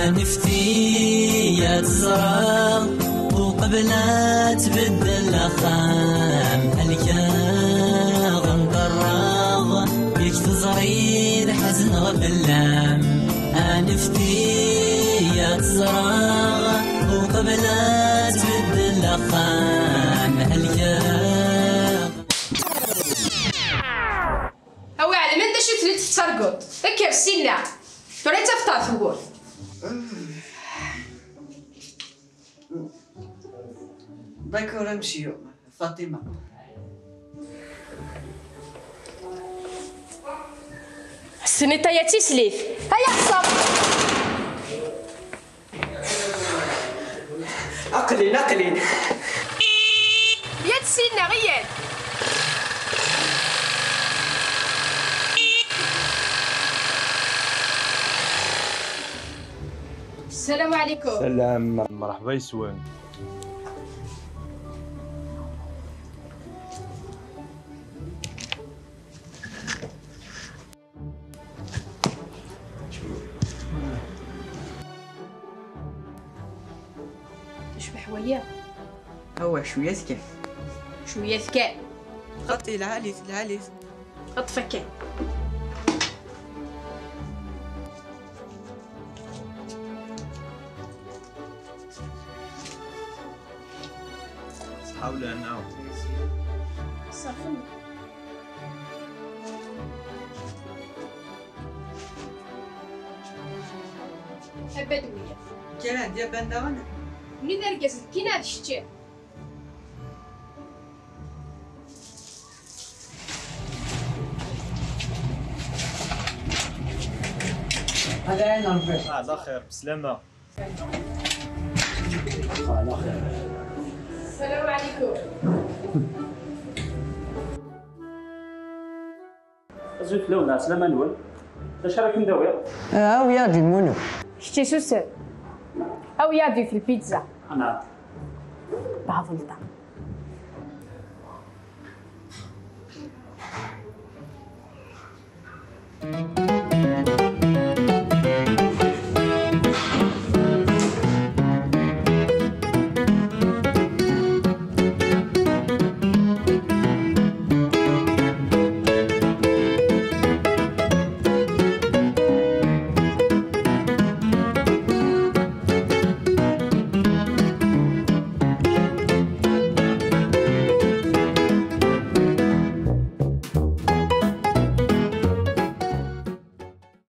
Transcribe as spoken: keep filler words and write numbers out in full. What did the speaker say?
Anfet-iyi ad ẓreɣ, uqbel ad tbeddel axxam, helkeɣ nḍerreɣ, yak teẓriḍ ḥezneɣ fell-am. Anfet-iyi ad ẓreɣ, uqbel ad tbeddel axxam, helkeɣ. A wi iɛelmen d acu i telliḍ tettarguḍ? Kker syenna! Tura i tt-afeḍ ɣer tewwurt. D'accord, monsieur, Fatima. Ḥsen-it aya d tislit. Ay aɣṣab! Aqlin, aqlin. Yat sinna, iyat. السلام عليكم. Salam, merḥba yes-wen. Tecbeḥ waya. Awah, cwiya tekkat. Cwiya tekkat. Xaṭi, lɛalit, lɛalit. Ṭṭef akka. Ṣṣeḥḥa ula nɛawed. Ṣṣeḥḥa. Abad wiya. Kan ɛeddi abad daɣen. Nni d argaz nekkini ad kečči. Ad ara nerbeḥ. Ah, d axir, beslama. السلام عليكم. Azul fell-awen, ɛeslama-nwen. D acu ara kem-d-awiɣ? Awi-yaɣ-d lmunu. Kečč susem. Awi-yaɣ-d yiwet lpizza. Anɛam. Bavelṭa.